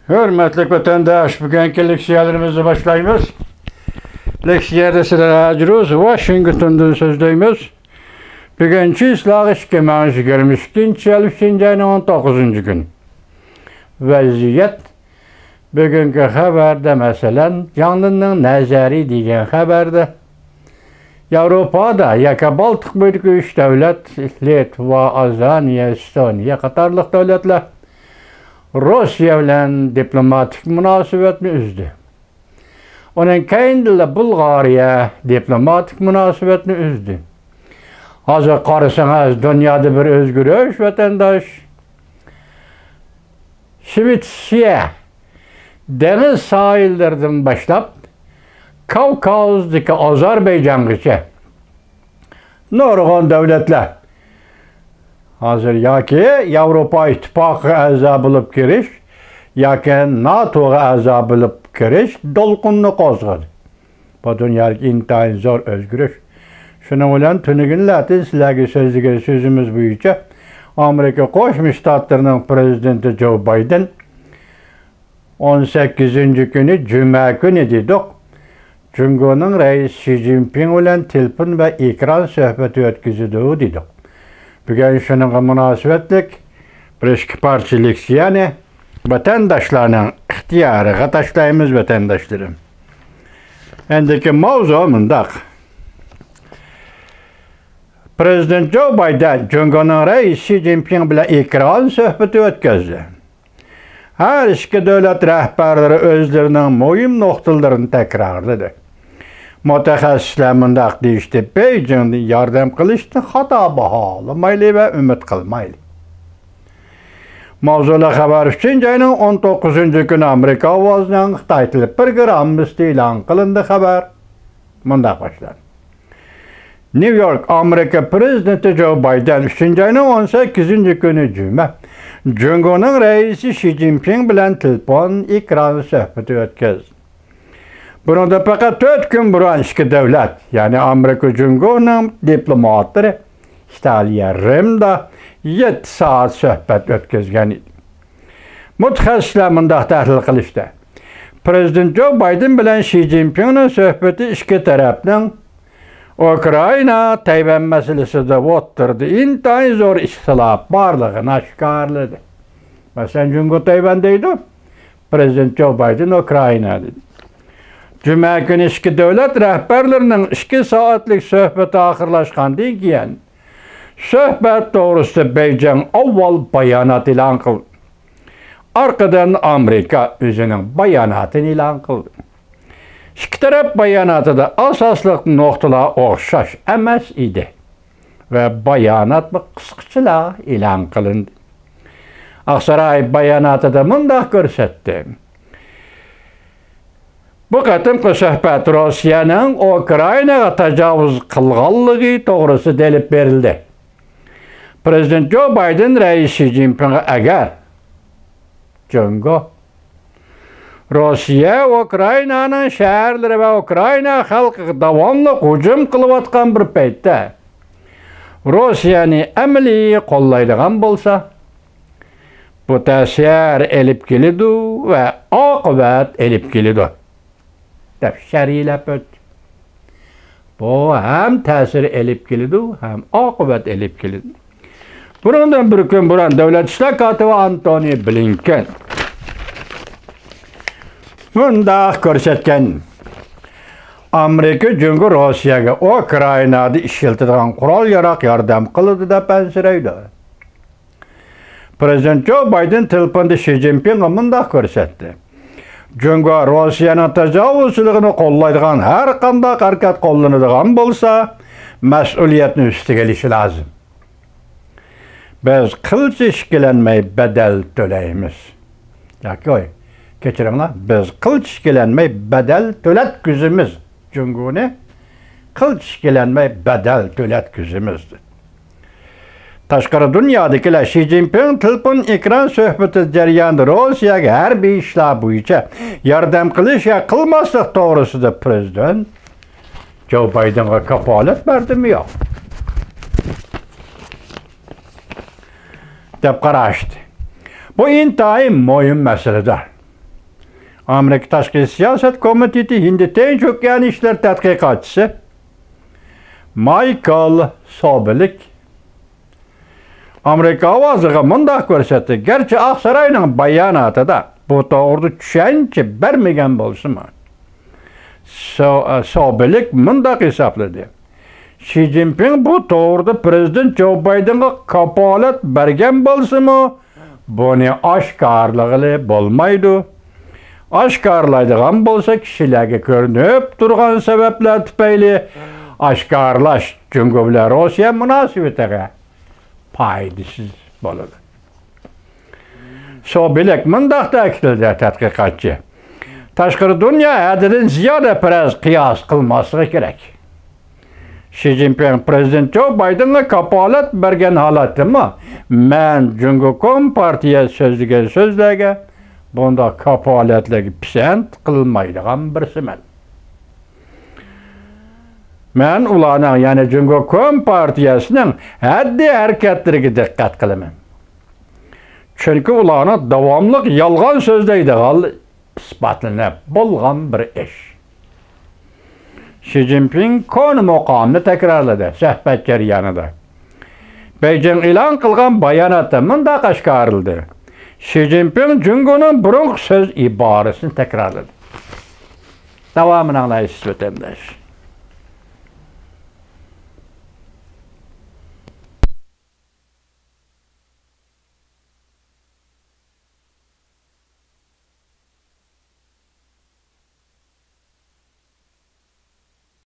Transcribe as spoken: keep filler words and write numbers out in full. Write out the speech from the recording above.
ھۆرمەتلىك ۋەتەنداش، بۈگۈنكى لېكسىيەلىرىمىزنى باشلايمىز. لېكسىيەدە سىلەر ھازىرسىز، ۋاشىنگتوندىن سۆزلەيمىز. بۈگۈن چىسلاغ ئىككى مىڭ يىگىرمە ئىككىنچى يىل، ئۈچىنچى ئاينىڭ ئون توققۇزىنچى كۈنى. ۋەزىيەت. بۈگۈنكى خەۋەردە، مەسىلەن، جاڭلىننىڭ نەزەرى دېگەن خەۋەردە، ياۋروپادا ياكى بالتىق بويىدىكى ئۈچ دۆلەت، لىتۋا، ئازانىيە، ئېستونىيە قاتارلىق دۆلەتلەر روسىيە بىلەن دىپلوماتىك مۇناسىۋەتنى ئۈزدى. ئۇنىڭ كەينىدىلا بۇلغارىيە دىپلوماتىك مۇناسىۋەتنى ئۈزدى. ھازىر قارىسىڭىز، دۇنيادا بىر ئۆزگىرىش، ۋەتەنداش. شىۋېتسىيە دېڭىز ساھىللىرىدىن باشلاپ، كاۋكازدىكى ئازەربەيجانغىچە نۇرغۇن دۆلەتلەر ھازىر ياكى ياۋروپا ئىتتىپاقىغا ئەزا بولۇپ كىرىش، ياكى ناتوغا ئەزا بولۇپ كىرىش دولقۇنىنى قوزغىدى. بۇ دۇنيادىكى ئىنتايىن زور ئۆزگىرىش. شۇنىڭ بىلەن تۈنۈگۈنلەردىن سىلەرگە سۆزلىگەن سۆزىمىز بويىچە، ئامېرىكا قوشما شتاتلىرىنىڭ پرېزىدېنتى جو بايدېن، ئون سەككىزىنچى كۈنى، جۈمە كۈنى دېدۇق، جۇڭگونىڭ رەئىسى شى جىنپىڭ بىلەن تېلېفون ۋە ئېكران سۆھبىتى ئۆتكۈزىدۇ دېدۇق. بۈگۈن شۇنىڭغا مۇناسىۋەتلىك بىر ئىككى پارچە لېكسىيەنى ۋەتەنداشلارنىڭ ئىختىيارىغا تاشلايمىز، ۋەتەنداشلىرىم. ئەندىكى ماۋزۇ مۇنداق. پرېزىدېنت جو بايدېن جۇڭگونىڭ رەئىسى شى جىنپىڭ بىلەن ئېكران سۆھبىتى ئۆتكۈزدى. ھەر ئىككى دۆلەت رەھبەرلىرى ئۆزلىرىنىڭ مۇھىم نۇقتىلىرىنى تەكرارلىدى. مۇتەخەسسىسلەر مۇنداق دېيىشتى: بېيجىڭدىن ياردەم قىلىشنى خاتا باھالىمايلى ۋە ئۈمىد قىلمايلى. ماۋزۇلۇق خەۋەر ئۈچىنچى ئاينىڭ ئون توققۇزىنچى كۈنى ئامېرىكا ئاۋازىنىڭ خىتاي تىلى پروگراممىسىدا ئېلان قىلىندى. خەۋەر مۇنداق باشلاندى. نيۇ يورك، ئامېرىكا پرېزىدېنتى جو بايدېن ئۈچىنچى ئاينىڭ ئون سەككىزىنچى كۈنى جۈمە جۇڭگونىڭ رەئىسى شى جىنپىڭ بىلەن تېلېفون ئېكران سۆھبىتى ئۆتكۈزدى. بۇنىڭدىن پەقەت تۆت كۈن بۇرۇن ئىككى دۆلەت، يەنى ئامېرىكا جۇڭگونىڭ دىپلوماتلىرى ئىتالىيە رىمدا يەتتە سائەت سۆھبەت ئۆتكۈزگەن ئىدى. مۇتەخەسسىسلەر مۇنداق تەھلىل قىلىشتا، پرېزىدېنت جو بايدېن بىلەن شى جىنپىڭنىڭ سۆھبىتى ئىككى تەرەپنىڭ ئۇكرائىنا، تەيۋەن مەسىلىسىدە ئوتتۇرىدا ئىنتايىن زور ئىختىلاپ بارلىقىنى ئاشكارىلىدى. مەسىلەن، جۇڭگو تەيۋەن دەيدۇ، پرېزىدېنت جو بايدېن ئۇكرائىنا دېدى. جۈمە كۈنى ئىككى دۆلەت رەھبەرلىرىنىڭ ئىككى سائەتلىك سۆھبىتى ئاخىرلاشقاندىن كېيىن، سۆھبەت توغرىسىدا بېيجىڭ ئاۋۋال بايانات ئېلان قىلدى. ئارقىدىن ئامېرىكا ئۆزىنىڭ باياناتىنى ئېلان قىلدى. ئىككى تەرەپ باياناتىدا ئاساسلىق نۇقتىلار ئوخشاش ئەمەس ئىدى ۋە باياناتمۇ قىسقىچىلا ئېلان قىلىندى. ئاقساراي باياناتىدا مۇنداق كۆرسەتتى: بۇ قېتىمقى سۆھبەت روسىيەنىڭ ئۇكرائىناغا تاجاۋۇز قىلغانلىقى توغرىسىدا ئېلىپ بېرىلدى. پرېزىدېنت جو بايدېن رەئىس شى جىنپىڭغا، ئەگەر جۇڭگو روسىيە ئۇكرائىنانىڭ شەھەرلىرى ۋە ئۇكرائىنا خەلقىگە داۋاملىق ھۇجۇم قىلىۋاتقان بىر پەيتتە، روسىيەنى ئەمەلىي قوللايدىغان بولسا، بۇ تەسىر ئېلىپ كېلىدۇ ۋە ئاقىۋەت ئېلىپ كېلىدۇ، دەپ شەرھلەپ ئۆتتى. بۇ ھەم تەسىر ئېلىپ كېلىدۇ، ھەم ئاقىۋەت ئېلىپ كېلىدۇ. بۇنىڭدىن بىر كۈن بۇرۇن دۆلەت ئىشلار كاتىپى ئانتونى بلىنكېن مۇنداق كۆرسەتكەن: ئامېرىكا جۇڭگو روسىيەگە ئۇكرائىنادا ئىشلىتىدىغان قورال-ياراغ ياردەم قىلىدۇ دەپ ئەنسىرەيدۇ. پرېزىدېنت جو بايدېن تېلېفوندا شى جىنپىڭغا مۇنداق كۆرسەتتى: جۇڭگو روسىيەنىڭ تاجاۋۇزچىلىقىنى قوللايدىغان ھەر قانداق ھەرىكەت قوللىنىدىغان بولسا، مەسئۇلىيەتنى ئۈستىگە ئېلىشى لازىم. بىز قىلچە ئىككىلەنمەي بەدەل تۆلەيمىز. ياكى، كەچۈرۈڭلار، بىز قىلچە ئىككىلەنمەي بەدەل تۆلەتكۈزىمىز. جۇڭگونى قىلچە ئىككىلەنمەي بەدەل تۆلەتكۈزىمىز، دېدى. تاشقىرى دۇنيادىكىلەر شى جىنپىڭ تېلېفون ئېكران سۆھبىتى جەريانىدا روسىيەگە ھەربىي ئىشلار بويىچە ياردەم قىلىش يا قىلماسلىق توغرىسىدا پرېزىدېنت جو بايدېنغا كاپالەت بەردىمۇ يوق، دەپ قاراشتى. بۇ ئىنتايىن مۇھىم مەسىلىدۇر. ئامېرىكا تاشقى سىياسەت كومىتېتى ھىندى تىنچ ئوكيان ئىشلىرى تەتقىقاتچىسى مايكل سوبېلىك ئامېرىكا ئاۋازىغا مۇنداق كۆرسەتتى، گەرچە ئاقساراينىڭ باياناتىدا بۇ توغرىدا چۈشەنچە بەرمىگەن بولسىمۇ، سو-، سوبېلىك مۇنداق ھېسابلىدى، شى جىنپىڭ بۇ توغرىدا پىرېزىدېنت جو بايدېنغا كاپالەت بەرگەن بولسىمۇ، بۇنى ئاشكارىلىغىلى بولمايدۇ. ئاشكارىلايدىغان بولسا، كىشىلەرگە كۆرۈنۈپ تۇرغان سەۋەبلەر تۈپەيلى ئاشكارىلاش جۇڭگو بىلەن روسىيە مۇناسىۋىتىگە پايدىسىز بولىدۇ. سوبېلىك مۇنداق تەكىتلىدى، تەتقىقاتچى تاشقىرى دۇنيا ھەددىدىن زىيادە پەرەز قىياس قىلماسلىقى كېرەك. شى جىنپىڭ پىرېزىدېنت جو بايدېنغا كاپالەت بەرگەن ھالەتتىمۇ، مەن جۇڭگو كومپارتىيە سۆزلىگەن سۆزلەرگە، بۇنداق كاپالەتلەرگە پىسەنت قىلمايدىغان بىرسىمەن. مەن ئۇلارنىڭ، يەنى جۇڭگو كومپارتىيەسىنىڭ ھەددىي ھەرىكەتلىرىگە دىققەت قىلىمەن. چۈنكى ئۇلارنىڭ داۋاملىق يالغان سۆزلەيدىغانلىقى ئىسپاتلىنىپ بولغان بىر ئىش. شى جىنپىڭ كونا مۇقامنى تەكرارلىدى، سۆھبەت جەريانىدا بېيجىڭ ئېلان قىلغان باياناتتا مۇنداق ئاشكارىلىدى، شى جىنپىڭ جۇڭگونىڭ بۇرۇنقى سۆز ئىبارىسىنى تەكرارلىدى. داۋامىنى ئاڭلايسىز، ۋەتەنداش.